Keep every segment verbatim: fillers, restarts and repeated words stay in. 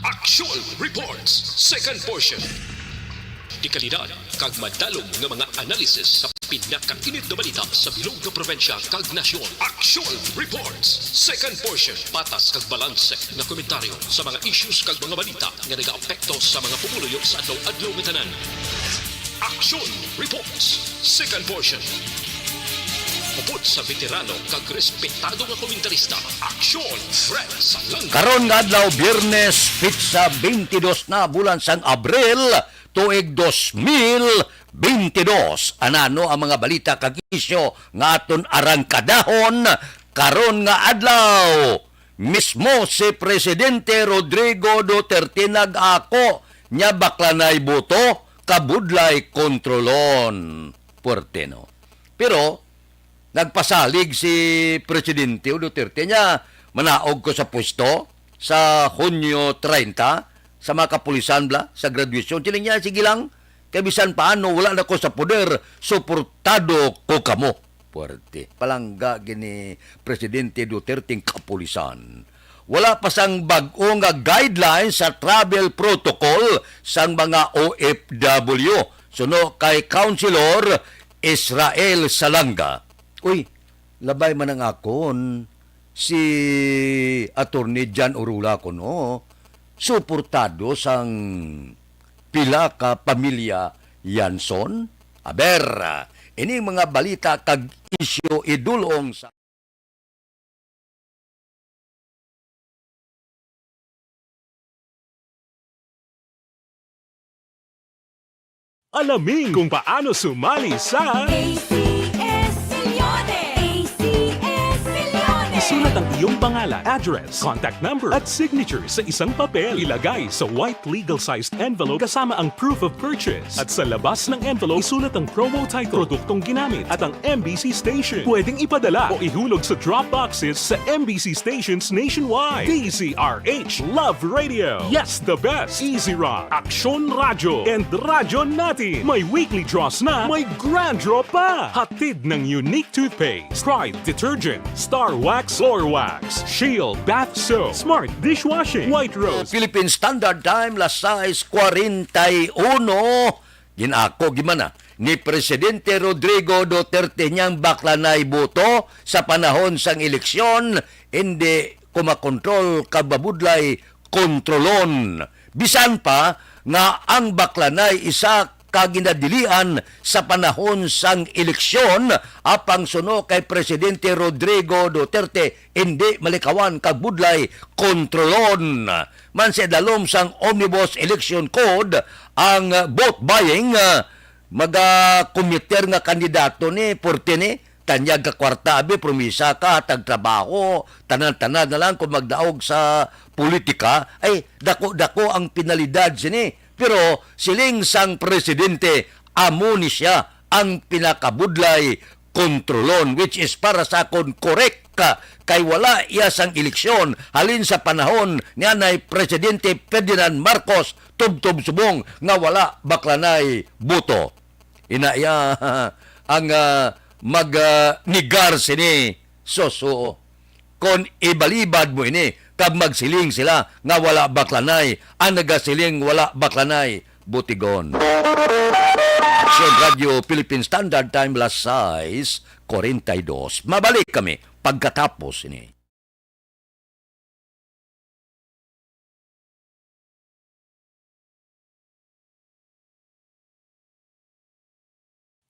Action Reports, second portion. Dekalidad kag madalom nga mga analysis sa pinakainit nga balita sa bilog nga probinsya kag nasyon. Action Reports, second portion. Patas kag balanse nga komentaryo sa mga issues kag mga balita nga nagaapekto sa mga pumuluyo sa adlaw-adlaw nga tanan. Action Reports, second portion. Upod sa veterano kag respetado nga komentarista, Action Fred Salanga. Karon nga adlaw, Biyernes, pitsa twenty-two na bulan sang Abril, tuig dos mil twenty-two. Anano ang mga balita kag isyu nga aton arangkadahon karon nga adlaw? Mismo si Presidente Rodrigo Duterte nag-ako niya, baklanay boto, kabudlay kontrolon. Puwerte, no? Pero nagpasalig si Presidente Duterte niya, manaog ko sa pwesto sa Hunyo treinta, sa mga kapulisan bla, sa graduation. Siling niya, "Sige lang, kay bisan paano wala na ko sa poder, suportado ko kamo." Puwerte. Palangga gini Presidente Duterte ang kapulisan. Wala pa sang bag-o nga guidelines sa travel protocol sang mga O F W suno kay Councilor Israel Salanga. Uy, labay man ang akon si Attorney John Orula kuno, suportado sang pila ka pamilya Yanson. Aber, ining mga balita kag isyu idulong sa Alamin kung paano sumali sa A C S Milyones! A C S Milyones! Isulat ang iyong pangalan, address, contact number, at signature sa isang papel. Ilagay sa white legal-sized envelope kasama ang proof of purchase. At sa labas ng envelope, isulat ang promo title, produktong ginamit, at ang M B C station. Pwedeng ipadala o ihulog sa drop boxes sa M B C stations nationwide. D Z R H, Love Radio. Yes, the best. Easy Rock, Aksyon Radyo, and Radyo Natin. May weekly draws na, may grand draw pa. Hatid ng Unique Toothpaste, Pride Detergent, Star Wax Floor Wax, Shield Bath Soap, Smart Dishwashing, White Rose. Philippine Standard Time, las sais cuarenta y uno. Ginako gimana ni Presidente Rodrigo Duterte niyang baklanay boto sa panahon sang eleksyon, hindi ko makontrol kag mabudlay kontrolon. Bisan pa nga ang baklanay isa ka ginadilian sa panahon sang eleksyon, apang suno kay Presidente Rodrigo Duterte, hindi malikawan kag budlay kontrolon. Man sa idalom sang Omnibus Election Code, ang vote buying, ah, maga-committer nga kandidato ni, puwerte ni, tanyag ka kwarta, abi, promisa ka, hatag trabaho, tanan-tanan na lang kung magdaog sa politika, ay, dako-dako ang penalidad sini. Pero siling sang presidente, amo ni siya ang pinakabudlay kontrolon, which is para sa akon correct ka, kay wala iya sang eleksyon halin sa panahon ni anay Presidente Ferdinand Marcos, tubtob subong nga wala baklanay boto. Ina iya ang, ah, mag, ah, negar sini, susuo. Kon ibalibad mo ini, kag magsiling sila nga wala baklanay, ang nagasiling wala baklanay, butigon. Action Radio Philippine Standard Time, las sais cuarenta y dos. Mabalik kami pagkatapos ini.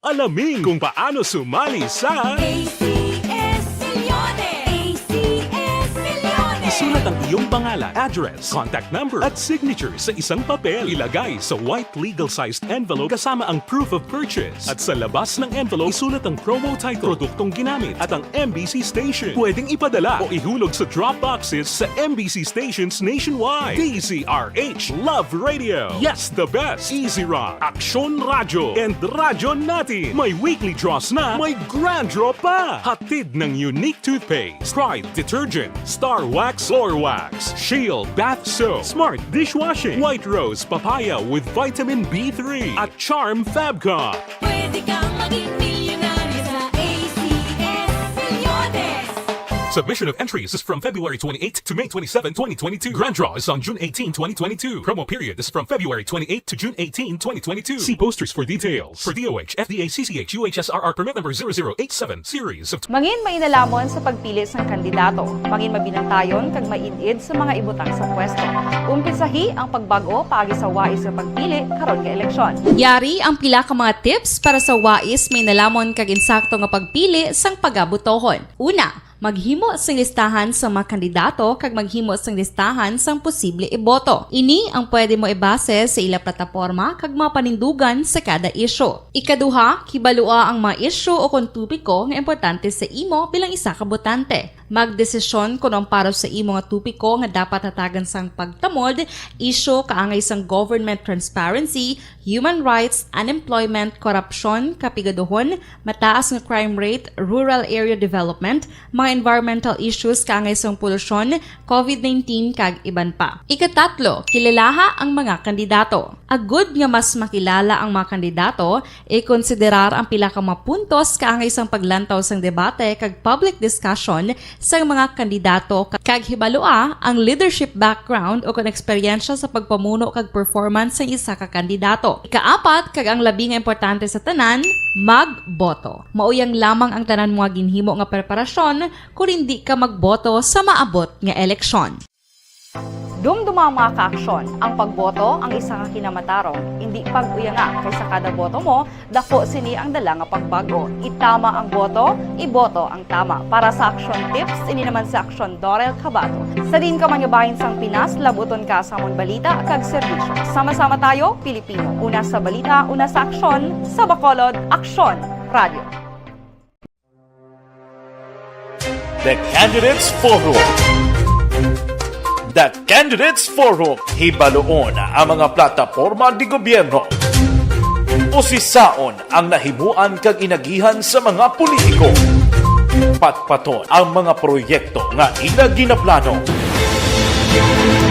Alamin kung paano sumali sa A C S Milyones! A C S Milyones! Isulat ang iyong pangalan, address, contact number, at signature sa isang papel. Ilagay sa white legal-sized envelope kasama ang proof of purchase. At sa labas ng envelope, isulat ang promo title, produktong ginamit, at ang M B C station. Pwedeng ipadala o ihulog sa drop boxes sa M B C stations nationwide. D Z R H Love Radio. Yes, the best. Easy Rock, Aksyon Radyo, and Radyo Natin. May weekly draws na, may grand draw pa. Hatid ng Unique Toothpaste, Pride Detergent, Star Wax Floor Wax, Shield Bath Soap, Smart Dishwashing, White Rose Papaya with Vitamin B three, at Charm Fab Cup. Pwede kang maging milyonaryo sa A C S Milyones. Submission of entries is from February twenty-eighth to May twenty-seven, twenty twenty-two. Grand draw is on June eighteen, twenty twenty-two. Promo period is from February twenty-eighth to June eighteen, twenty twenty-two. See posters for details. For D O H, F D A, C C H, U H S R R permit number zero zero eight seven, series of Mangin mainalhamon sa pagpili sang kandidato. Mangin mabinantayon kag maid-id sa mga ibutang sa pwesto. Umpisahi ang pagbag-o paagi sa wais nga pagpili karon nga eleksyon. Yari ang pila ka mga tips para sa wais, mainalhamon kag insakto nga pagpili sang pagabotohon. Una, maghimo sing listahan sa mga kandidato kag maghimo sing listahan sang posible iboto. Ini ang pwede mo ibase sa ila plataporma kag mga panindugan sa kada isyu. Ikaduha, kibalua ang mga isyu o kon topiko nga importante sa imo bilang isa ka botante. Magdesisyon kon ang para sa imo nga topiko nga dapat hatagan sang pagtamod, isyu kaangay sang government transparency, human rights, unemployment, korupsyon, kapigaduhon, mataas nga crime rate, rural area development, mga environmental issues kaangay sang polusyon, covid nineteen, kag iban pa. Ikatatlo, kilalaha ang mga kandidato. Agud nga mas makilala ang mga kandidato, ikonsiderar ang pila ka mga puntos kaangay sang paglantaw sang debate kag public discussion sang mga kandidato, kag hibalua ang leadership background o kon eksperyensya sa pagpamuno kag performance sang isa ka kandidato. Ikaapat, kag ang labi nga importante sa tanan, magboto. Mauyang lamang ang tanan mo nga ginhimo nga preparasyon kon indi ka magboto sa maabot nga eleksyon. Dumduma ang mga kaaksyon. Ang pagboto ang isa ka kinamatarong. Indi pag-uyanga, kay sa kada boto mo, dako sini ang dala nga pagbago. Itama ang boto, iboto ang tama. Para sa Aksyon Tips, ini naman si Aksyon Dorel Cabato. Sa diin ka man nga bahin sang Pinas, labuton ka sa amon balita kag serbisyo. Sama-sama tayo, Pilipino. Una sa balita, una sa aksyon, sa Bacolod, Aksyon Radio. The Candidates Forum. The Candidates Forum, hibaluon ang mga plataporma de gobyerno. Usisaon ang nahimuan kag inagihan sa mga politiko. Patpaton ang mga proyekto nga ila ginaplano.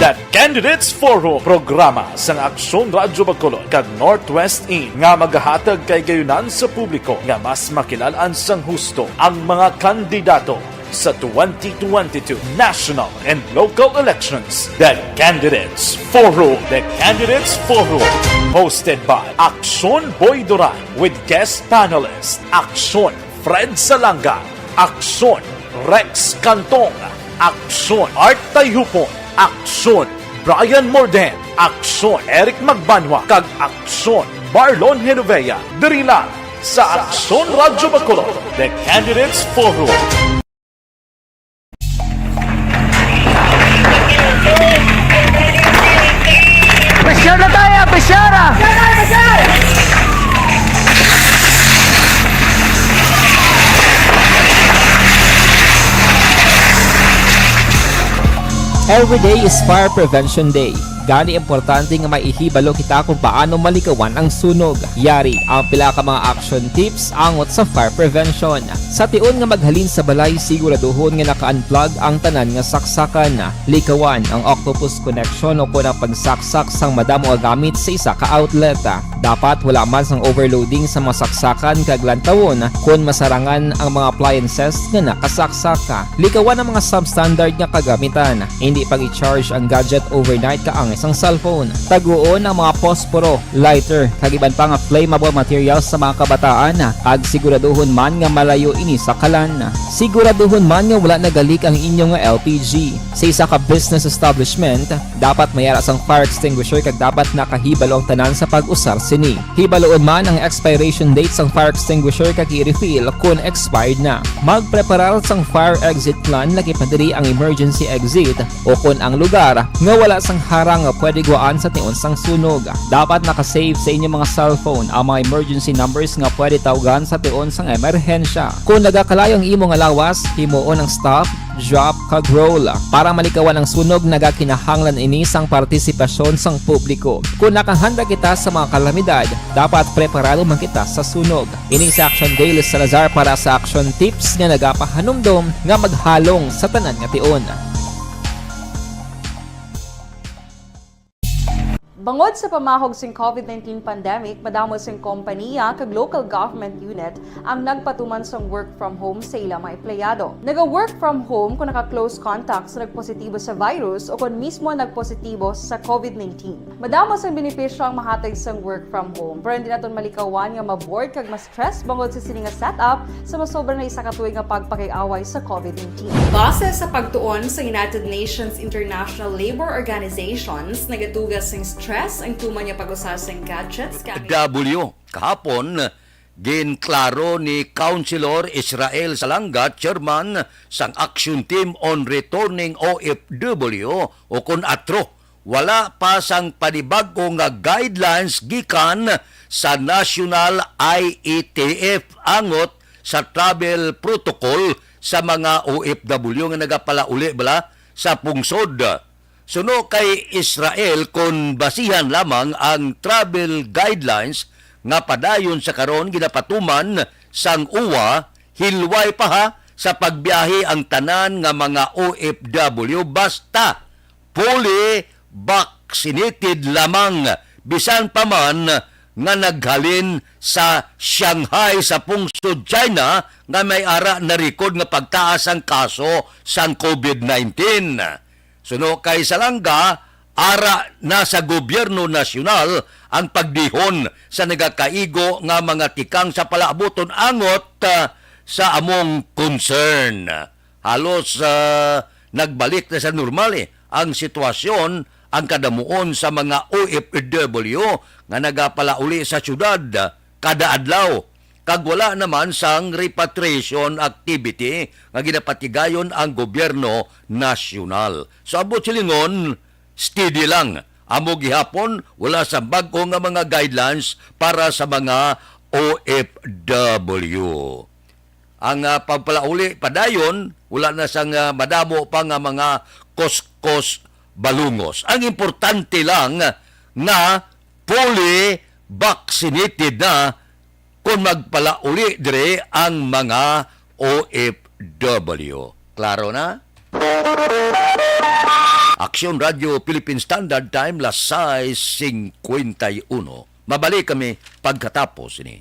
The Candidates Forum, programa sang Aksyon Radyo Bacolod kag Northwest In nga magahatag kahigayonan sa publiko nga mas makilalaan sang husto ang mga kandidato sa twenty twenty-two national and local elections. The Candidates Forum. The Candidates Forum, hosted by Aksyon Boy Duran with guest panelist Aksyon Fred Salanga, Aksyon Rex Cantong, Aksyon Art Tayupon, Aksyon Brian Morden, Aksyon Eric Magbanwa, kag Aksyon Marlon Genovea, diri lang sa Aksyon Radyo Bacolod, The Candidates Forum. Pressure na tayo, pressure! Every day is Fire Prevention Day. Gani, importante nga maihibalo kita kung paano malikawan ang sunog. Yari ang pila ka mga action tips angot sa fire prevention. Sa tion nga maghalin sa balay, siguraduhon nga naka-unplug ang tanan nga saksakan. Likawan ang octopus connection o kon ang pagsaksak sang madamo nga gamit sa isa ka outlet. Dapat wala man sang overloading sa mga saksakan kag lantawon kon masarangan ang mga appliances nga nakasaksak. Likawan ang mga substandard nga kagamitan. Indi pag-i-charge ang gadget overnight kaangay sang cellphone. Taguon ang mga posporo, lighter, kag iban pa nga flammable materials sa mga kabataan, kag siguraduhon man nga malayo ini sa kalan. Siguraduhon man nga wala nagalik ang inyo nga L P G. Sa isa ka business establishment, dapat may ara sang fire extinguisher kag dapat nakahibalo ang tanan sa pag-usar sini. Hibaluon man ang expiration date sang fire extinguisher kag i-refill kon expired na. Magpreparar sang fire exit plan, lakip na diri ang emergency exit o kon ang lugar nga wala sang harang nga pwede guwaan sa tion sang sunog. Dapat naka-save sa inyo mga cellphone ang mga emergency numbers nga pwede tawgan sa tion sang emerhensya. Kon nagakalayo ang imo nga lawas, himuon ang stop, drop, kag roll. Para malikawan ang sunog, nagakinahanglan ini sang partisipasyon sang publiko. Kon nakahanda kita sa mga kalamidad, dapat preparado man kita sa sunog. Ini si Action Dale Salazar para sa Action Tips nga nagapahanumdom nga maghalong sa tanan nga tion. Bangod sa pamahog sing COVID nineteen pandemic, madamo sing kompaniya kag local government unit ang nagpatuman sang work from home sa ila mga empleyado. Naga-work from home kung naka-close contact sa nagpositibo sa virus o kon mismo nagpositibo sa COVID nineteen. Madamo sang benepisyo ang mahatag sang work from home, pero hindi naton malikawan nga ma-bored kag ma-stress bangod sa sini nga setup sa masobra na isa ka tuig nga pagpakig-away sa COVID nineteen. Base sa pagtuon sa United Nations International Labour Organizations, nagatuga sing stress ang tuman nga pag-usa sing gadgets kag W. Kahapon, ginklaro ni Councilor Israel Salanga, chairman sang Action Team on Returning O F W, o kon atro, wala pa sang panibag-o nga guidelines gikan sa National I E T F angot sa travel protocol sa mga O F W nga nagapalauli bala sa pungsod. Suno kay Israel, kon basihan lamang ang travel guidelines nga padayon sa karon ginapatuman sang uwa, hilway pa ha sa pagbiyahe ang tanan nga mga O F W basta fully vaccinated lamang, bisan pa man nga naghalin sa Shanghai sa pungsod China nga may ara na record nga pagtaas ang kaso sang COVID nineteen. Suno kay Salanga, ara na sa gobyerno nasyonal ang pagdihon sa nagakaigo nga mga tikang sa palaabuton angot, ah, sa among concern. Halos, ah, nagbalik na sa normal, eh, ang sitwasyon, ang kadamuon sa mga O F W nga nagapalauli sa syudad kada adlaw, kag wala naman sang repatriation activity nga ginapatigayon ang gobyerno nasyonal. So, abot silingon, steady lang. Amo gihapon, wala sa bag-o nga mga guidelines para sa mga O F W. Ang, ah, pagpalauli padayon, wala na sang, ah, madamo pa nga mga kuskos balungos. Ang importante lang nga fully vaccinated na kon magpalauli diri ang mga O F W. Klaro na? Aksyon Radio Philippine Standard Time, las sais cincuenta y uno. Mabalik kami pagkatapos ini.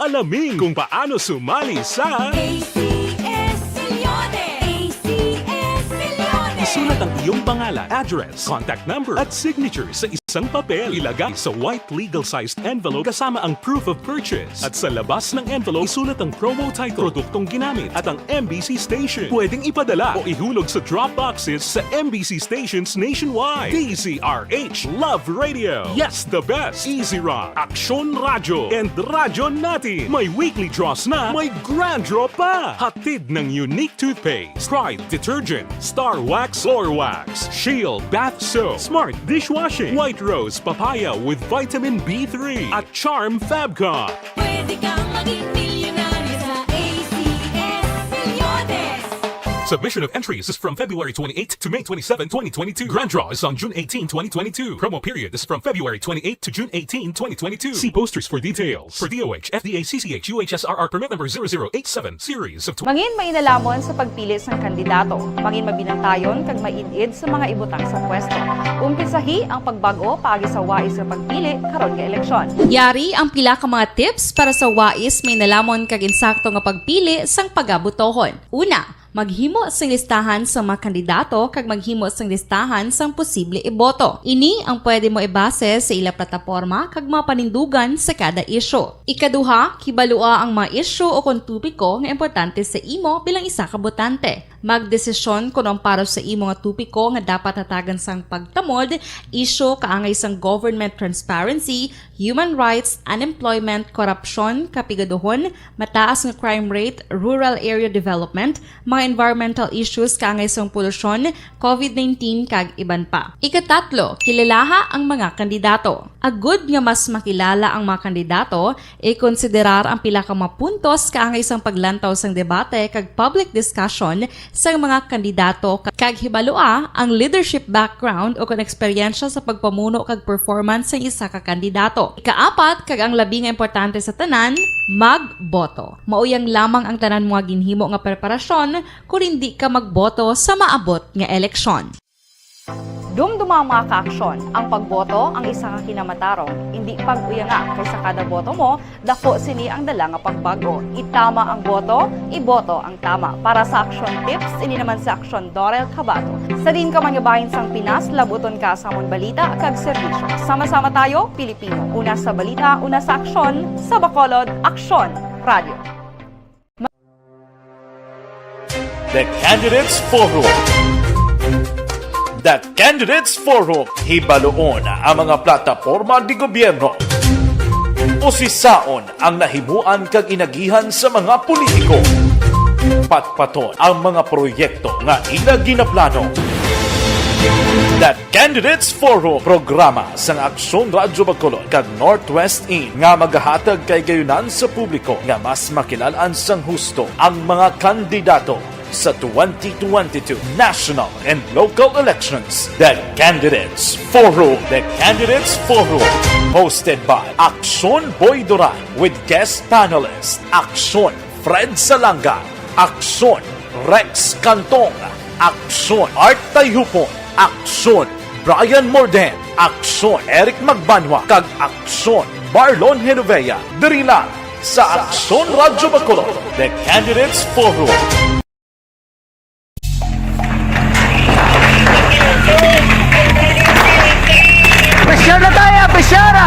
Alamin kung paano sumali sa A C S Millones. A C S Millones. Isulat ang iyong pangalan, address, contact number, at signature sa isang papel. Ilagay sa white legal-sized envelope kasama ang proof of purchase. At sa labas ng envelope, isulat ang promo title, produktong ginamit, at ang M B C station. Pwedeng ipadala o ihulog sa drop boxes sa M B C stations nationwide. D Z R H Love Radio. Yes, the best. Easy Rock, Aksyon Radyo, and Radyo Natin. May weekly draws na, may grand draw pa. Hatid ng Unique Toothpaste, Pride Detergent, Star Wax Floor Wax, Shield Bath Soap, Smart Dishwashing, White Rose Papaya with Vitamin B three, at Charm Fabcon. Pwede kang maging milyonaryo sa A C S Millones. Submission of entries is from February twenty-eighth to May twenty-seven, twenty twenty-two. Grand draw is on June eighteen, twenty twenty-two. Promo period is from February twenty-eighth to June eighteen, twenty twenty-two. See posters for details. For D O H, F D A, C C H, U H S R R permit number zero zero eight seven, series of tw- Mangin mainalhamon sa pagpili sang kandidato. Mangin mabinantayon kag maid-id sa mga ibutang sa pwesto. Umpisahi ang pagbag-o paagi sa wais nga pagpili karon nga eleksyon. Yari ang pila ka mga tips para sa wais mainalhamon kag insakto nga pagpili sang pagabotohon. Una, maghimo sing listahan sa mga kandidato kag maghimo sing listahan sang posible iboto. Ini ang pwede mo ibase sa ila plataporma kag mga panindugan sa kada isyu. Ikaduha, kibalua ang mga isyu o kon topiko nga importante sa imo bilang isa ka botante. Magdesisyon kon ang para sa imo nga topiko nga dapat hatagan sang pagtamod, isyu kaangay sang government transparency, human rights, unemployment, korupsyon, kapigaduhon, mataas nga crime rate, rural area development, mga environmental issues kaangay sang polusyon, COVID nineteen, kag iban pa. Ikatatlo, kilalaha ang mga kandidato. Agud nga mas makilala ang mga kandidato, ikonsiderar ang pila ka mga puntos kaangay sang paglantaw sang debate kag public discussion sang mga kandidato, kag hibalua ang leadership background o kon eksperyensya sa pagpamuno kag performance sang isa ka kandidato. Ikaapat, kag ang labi nga importante sa tanan, magboto. Mao yang lamang ang tanan mo nga ginhimo nga preparasyon kon hindi ka magboto sa maabot nga eleksyon. Dumduma, mga kaaksyon, ang pagboto ang isa ka kinamatarong. Indi pag-uyanga, kay sa kada boto mo, dako sini ang dala nga pagbago. Itama ang boto, iboto ang tama. Para sa Aksyon Tips, ini naman si Aksyon Dorel Cabato. Sa diin ka man nga bahin sang Pinas, labuton ka sa amon balita kag serbisyo. Sama-sama tayo, Pilipino. Una sa balita, una sa aksyon, sa Bacolod, Aksyon Radio. The Candidates Forum. The Candidates Forum. Hibaluon ang mga plataporma de gobyerno. Usisaon ang nahimuan kag inagihan sa mga politiko. Patpaton ang mga proyekto nga ila ginaplano. The Candidates Forum, programa sang Aksyon Radyo Bacolod kag Northwest In nga magahatag kahigayunan sa publiko nga mas makilal-an sang husto ang mga kandidato sa twenty twenty-two national and local elections. The Candidates Forum. The Candidates Forum, hosted by Aksyon Boy Duran with guest panelist Aksyon Fred Salanga, Aksyon Rex Cantong, Aksyon Art Tayhupon, Aksyon Brian Morden, Aksyon Eric Magbanwa, kag Aksyon Marlon Genovea. Diri lang sa Aksyon Radyo Bacolod, The Candidates Forum. Pressure na tayo! Pressure na!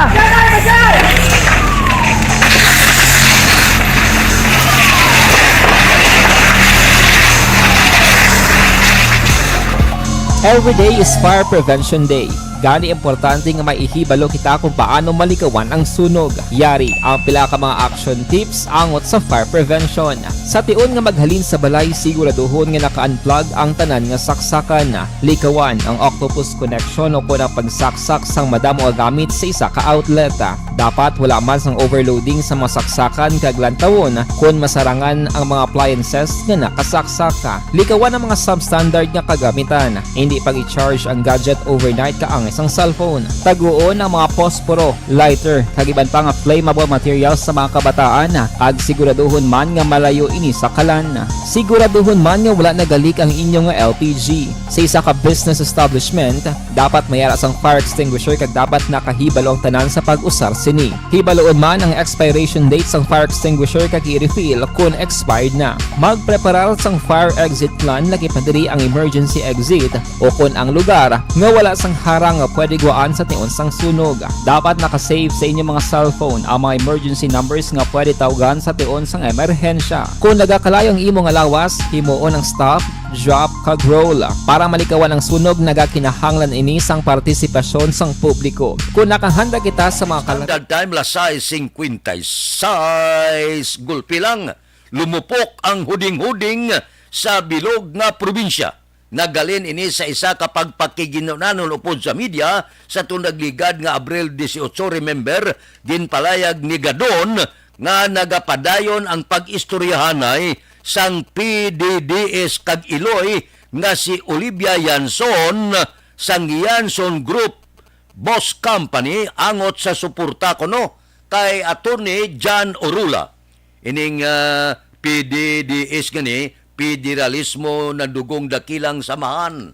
Every day is Fire Prevention Day. Gani, importante nga may ihibalo kita kung paano malikawan ang sunog. Yari ang pila ka mga action tips angot sa fire prevention. Sa tion nga maghalin sa balay, siguraduhon nga naka-unplug ang tanan nga saksakan. Likawan ang octopus connection o kon ang pagsaksak sang madamo nga gamit sa isa ka outlet. Dapat wala man sang overloading sa mga saksakan kag lantawon kon masarangan ang mga appliances nga nakasaksak. Likawan ang mga substandard nga kagamitan. Hindi pag-i-charge ang gadget overnight kaangay sang cellphone. Taguon ang mga posporo, lighter, kag iban pa nga flammable materials sa mga kabataan, kag siguraduhon man nga malayo ini sa kalan. Siguraduhon man nga wala nagalik ang inyo nga L P G. Sa isa ka business establishment, dapat may ara sang fire extinguisher kag dapat nakahibalo ang tanan sa pag-usar sini. Hibaluon man ang expiration date sang fire extinguisher kag i-refill kon expired na. Magpreparar sang fire exit plan, lakip na diri ang emergency exit o kon ang lugar nga wala sang harang nga pwede gwaan sa tion sang sunog. Dapat naka-save sa inyo mga cellphone ang mga emergency numbers nga pwede tawgan sa tion sang emerhensya. Kon nagakalayo ang imo nga lawas, himuon ang stop, drop, kag roll. Para malikawan ang sunog, nagakinahanglan ini sang partisipasyon sang publiko. Kon nakahanda kita sa mga kal- Standard Time, las sais cincuenta y seis, gulpi lang, lumupok ang huding-huding sa bilog nga probinsya. Naghalin ini sa isa ka pagpakiginunanon upod sa media sa tuong nagligad nga Abril dieciocho. Remember, ginpalayag ni Gadon nga nagapadayon ang pag-istoryahanay sang P D D S kag Iloy nga si Olivia Yanson sang Yanson Group Boss Company angot sa suporta kuno kay Attorney John Orula. Ining, ah, P D D S gani, Pederalismo ng Dugong Dakilang Samahan,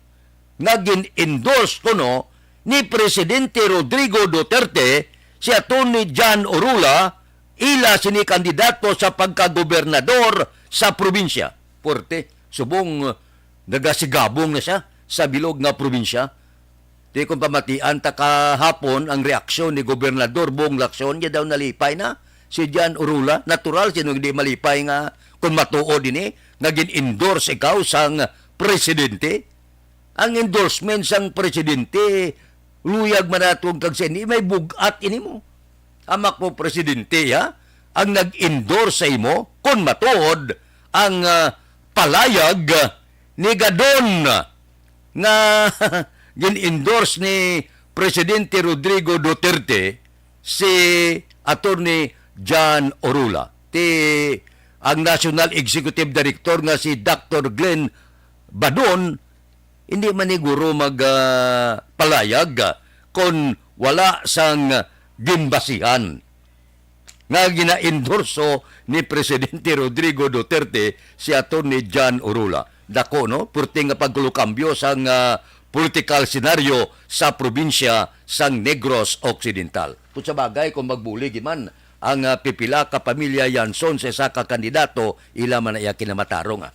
nga gin-endorse kuno ni Presidente Rodrigo Duterte si Attorney John Orula, ila sini kandidato sa pagkagobernador sa probinsya. Puwerte, subong, ah, nagasigabong na siya sa bilog nga probinsya. Di kung pamatian ta kahapon ang reaksyon ni Gobernador Bong Lacson, niya daw nalipay na si John Orula. Natural, sino hindi malipay nga kung matuod ini, nga gin-endorse ikaw sang presidente? Ang endorsement sang presidente, luyag man nato kag sa ini, may bug-at ini mo. Amak mo, presidente, ha? Ang nag-endorse sa imo, kung matuod ang, ah, palayag ni Gadon nga gin-endorse ni Presidente Rodrigo Duterte si Attorney John Orula. Ti ang National Executive Director nga si Doctor Glenn Badon, hindi man ni guro mag, ah, palayag, ah, kon wala sang ginbasihan nga ginaendorso ni Presidente Rodrigo Duterte si Attorney John Urola. Dako, no? Purti nga pagkulukambyo sang, ah, political senaryo sa probinsya sang Negros Occidental. Kung sa bagay, kung magbulig man ang, ah, pipila ka pamilya Yanson sa isa ka kandidato, ila man na iya kinamatarong, ah.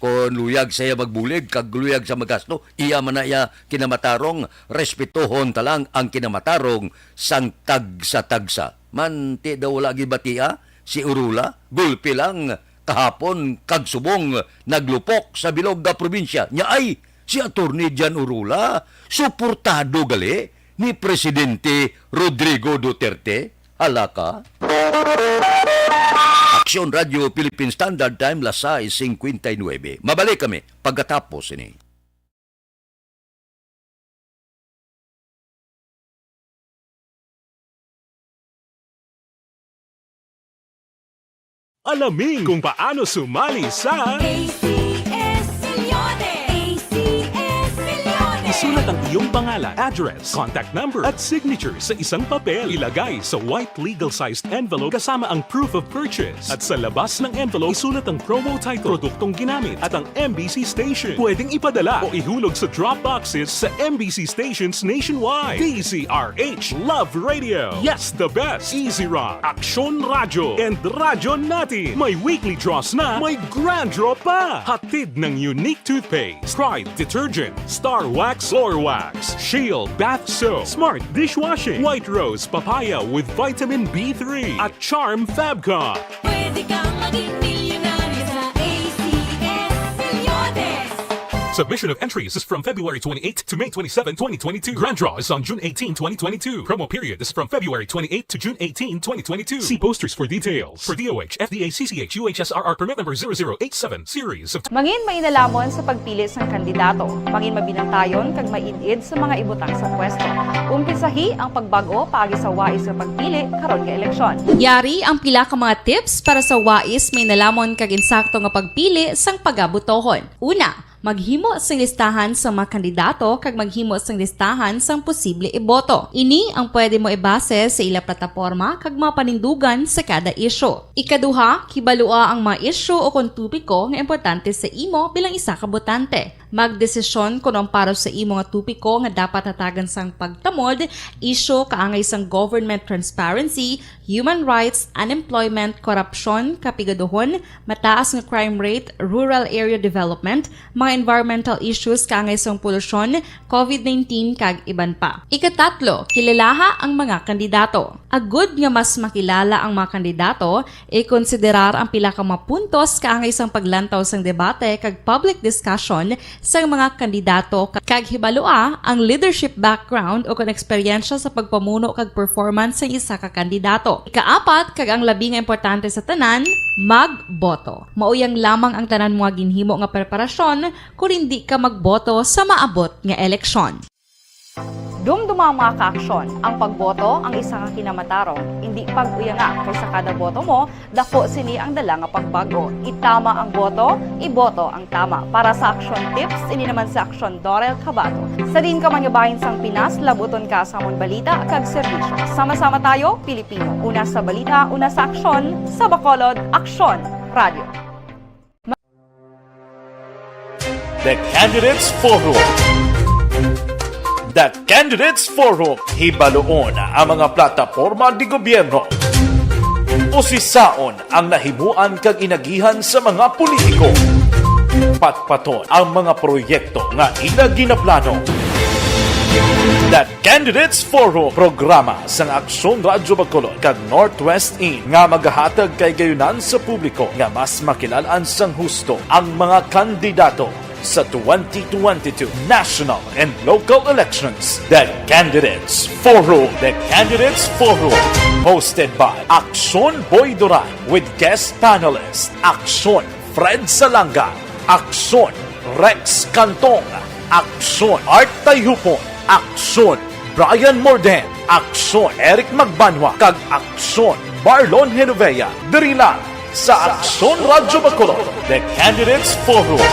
Kon luyag sa iya magbulig kag luyag sa magasto, iya man na iya kinamatarong, respetuhon ta lang ang kinamatarong sang tagsa-tagsa. Man, ti daw wala gibatia si Urola, gulpi lang kahapon kag subong naglupok sa bilog nga probinsya. Nya ay, si Attorney John Urola, suportado gali ni Presidente Rodrigo Duterte. Hala ka. Aksyon Radio Philippine Standard Time, las sais cincuenta y nueve. Mabalik kami pagkatapos ini. Alamin kung paano sumali sa A C S Milyones! A C S Milyones! Isulat ang iyong pangalan, address, contact number, at signature sa isang papel. Ilagay sa white legal-sized envelope kasama ang proof of purchase. At sa labas ng envelope, isulat ang promo title, produktong ginamit, at ang M B C station. Pwedeng ipadala o ihulog sa drop boxes sa M B C stations nationwide. D Z R H Love Radio. Yes, the best. Easy Rock, Aksyon Radyo, and Radyo Natin. May weekly draws na, may grand draw pa. Hatid ng Unique Toothpaste, Pride Detergent, Star Wax, Floor Wax, Shield Bath Soap, Smart Dishwashing, White Rose Papaya with Vitamin B three, at Charm Fabcon. Pwede kang maging milyonaryo sa A C S Milyones. Submission of entries is from February twenty-eighth to May twenty-seven, twenty twenty-two. Grand draw is on June eighteen, twenty twenty-two. Promo period is from February twenty-eighth to June eighteen, twenty twenty-two. See posters for details. For D O H, F D A, C C H, U H S R R permit number zero zero eight seven, series of Mangin mainalamon sa pagpili sang kandidato. Mangin mabinantayon kag maid-id sa mga ibutang sa pwesto. Umpisahi ang pagbag-o paagi sa wais nga pagpili karon nga eleksyon. Yari ang pila ka mga tips para sa wais mainalamon kag insakto nga pagpili sang pagabutohon. Una, maghimo sing listahan sa mga kandidato kag maghimo sing listahan sang posible iboto. Ini ang pwede mo ibase sa ila plataporma kag mga panindugan sa kada isyu. Ikaduha, kibalua ang mga isyu o kon topiko nga importante sa imo bilang isa ka botante. Magdesisyon kon ang para sa imo nga topiko nga dapat hatagan sang pagtamod, isyu kaangay sang government transparency, human rights, unemployment, korupsyon, kapigaduhon, mataas nga crime rate, rural area development, mga environmental issues kaangay sang polusyon, covid nineteen, kag iban pa. Ikatatlo, kilalaha ang mga kandidato. Agud nga mas makilala ang mga kandidato, ikonsiderar ang pila ka mga puntos kaangay sang paglantaw sang debate kag public discussion sang mga kandidato, kag hibalua ang leadership background o kon eksperyensya sa pagpamuno kag performance sang isa ka kandidato. Ikaapat, kag ang labi nga importante sa tanan, magboto. Mauyang lamang ang tanan mga ginhimo nga preparasyon kon indi ka magboto sa maabot nga eleksyon. Dumduma, mga kaaksyon, ang pagboto ang isa ka kinamatarong. Indi pag-uyanga, kay sa kada boto mo, dako sini ang dala nga pagbag-o. Itama ang boto, iboto ang tama. Para sa Aksyon Tips, ini naman si Aksyon Dorel Cabato. Sa diin ka man nga bahin sang Pinas, labuton ka sa amon balita kag serbisyo. Sama-sama tayo, Pilipino. Una sa balita, una sa aksyon, sa Bacolod, Aksyon Radio. The Candidates Forum. The Candidates Forum, hibaluon ang mga plataporma de gobyerno. Usisaon ang nahimuan kag inagihan sa mga politiko. Patpaton ang mga proyekto nga ila ginaplano. The Candidates Forum, programa sang Aksyon Radyo Bacolod kag Northwest In nga magahatag kahigayonan sa publiko nga mas makilal-an sang husto ang mga kandidato sa twenty twenty-two national and local elections. The Candidates Forum. The Candidates Forum, hosted by Aksyon Boy Duran with guest panelist Aksyon Fred Salanga, Aksyon Rex Cantong, Aksyon Art Tayhupon, Aksyon Brian Morden, Aksyon Eric Magbanwa, kag Aksyon Marlon Genovea. Diri lang sa Aksyon Radyo Bacolod, The Candidates Forum.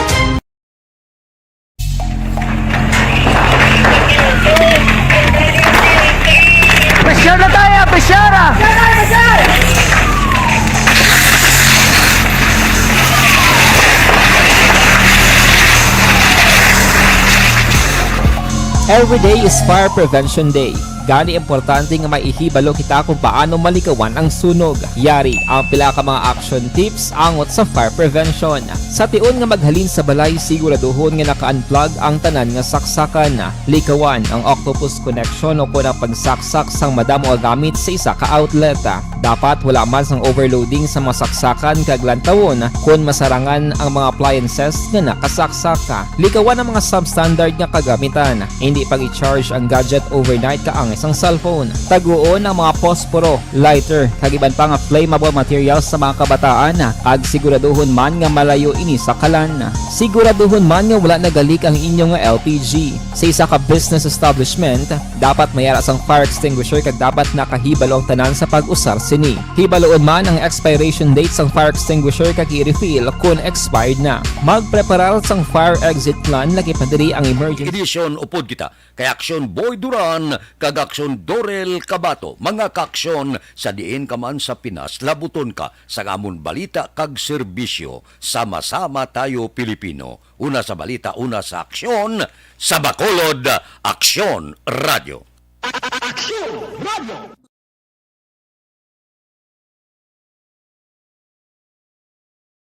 Every day is Fire Prevention Day. Gani, importante nga maihibalo kita kung paano malikawan ang sunog. Yari ang pila ka mga action tips angot sa fire prevention. Sa tion nga maghalin sa balay, siguraduhon nga naka-unplug ang tanan nga saksakan. Likawan ang octopus connection o kon ang pagsaksak sang madamo nga gamit sa isa ka outlet. Dapat wala man sang overloading sa mga saksakan kag lantawon kon masarangan ang mga appliances nga nakasaksak. Likawan ang mga substandard nga kagamitan. Hindi pag-i-charge ang gadget overnight kaangay sang cellphone. Taguon ang mga posporo, lighter, kag iban pa nga flammable materials sa mga kabataan, kag siguraduhon man nga malayo ini sa kalan. Siguraduhon man nga wala nagalik ang inyo nga L P G. Sa isa ka business establishment, dapat may ara sang fire extinguisher kag dapat nakahibalo ang tanan sa pag-usar sini. Hibaloon man ang expiration date sang fire extinguisher kag i-refill kon expired na. Magpreparar sang fire exit plan, lakip na diri ang emergency. Edisyon upod kita kay Aksyon Boy Duran kag Aksyon Dorel Kabato, mga kaaksyon sa diin ka man sa Pinas, labuton ka sa amon balita kag serbisyo. Sama-sama tayo, Pilipino. Una sa balita, una sa aksyon, sa Bacolod, Aksyon Radio.